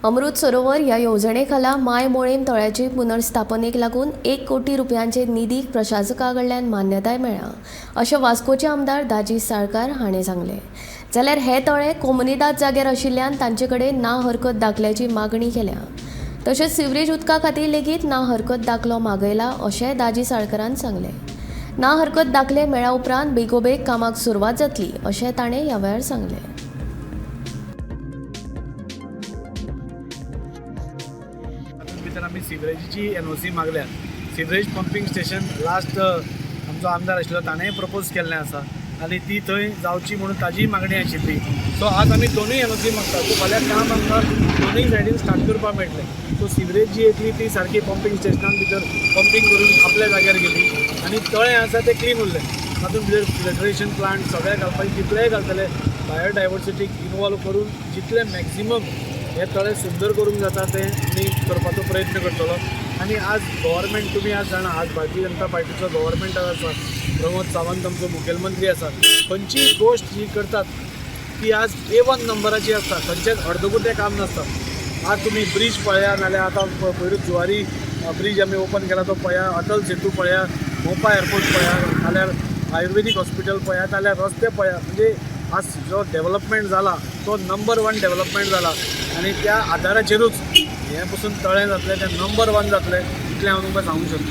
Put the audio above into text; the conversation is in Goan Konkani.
अमृत सरोवर ह्या येवजणे खाला माय मोळेम तळ्याची पुनर्स्थापनेक लागून 1 कोटी रुपयांचे निधीक प्रशासका कडल्यान मान्यताय मेळ्ळ्या, अशें वास्कोचे आमदार दाजी साळकार हांणी सांगलें. जाल्यार हे तळे कोमुनिदाद जाग्यार आशिल्ल्यान तांचे कडेन ना हरकत दाखल्याची मागणी केल्या. तशेंच सिवरेज उदका खातीर लेगीत ना हरकत दाखलो मागयला, अशेंय दाजी साळकारान सांगलें. ना हरकत दाखले मेळ्ळ्या उपरांत बेगोबेग कामाक सुरवात जातली, अशें ताणें ह्या वेळार सांगलें. तातूंत भितर आमी सिवरेजीची एनओसी मागल्या. सिवरेज पंपींग स्टेशन लास्ट आमचो आमदार आशिल्लो, ताणेंय प्रपोज केल्लें आसा आनी ती थंय जावची म्हणून ताजीय मागणी आशिल्ली. सो आज आमी दोनूय एनओसी मागता. सो फाल्यां काम आमकां दोनूय सायडीन स्टार्ट करपाक मेळटलें. सो सिवरेज जी येतली ती सारकी पंपींग स्टेशनान भितर पंपींग करून आपल्या जाग्यार गेली आनी तळें आसा तें क्लीन उरलें. तातूंत भितर फिल्ट्रेशन प्लांट सगळें घालपाचें, जितलेंय घालतले, बायोडायवर्सिटीक इनवॉल्व करून जितलें मॅक्सिमम हे तळें सुंदर करूंक जाता तें आमी करपाचो प्रयत्न करतलो. आनी आज गव्हर्मेंट, तुमी आज जाणा, आज भारतीय जनता पार्टीचो गव्हर्मेंट आसा, प्रमोद सावंत आमचो मुखेलमंत्री आसा. खंयचीय गोश्ट जी करतात ती आज ए वन नंबराची आसता. खंयचेच अर्दकुटें काम नासता. आज तुमी ब्रीज पळया, नाल्यार आतां पयरूच जुवारी ब्रीज आमी ओपन केला तो पळया, अटल सेतू पळया, मोपा एअरपोर्ट पळया, नाल्यार आयुर्वेदीक हॉस्पिटल पळया, नाल्यार रस्ते पळया. म्हणजे आज जो डेव्हलपमेंट जाला तो नंबर वन डेव्हलपमेंट जाला आनी त्या आदाराचेरूच हें पसून तळें जातलें, तें नंबर वन जातलें, इतलें हांव तुमकां सांगूंक शकता.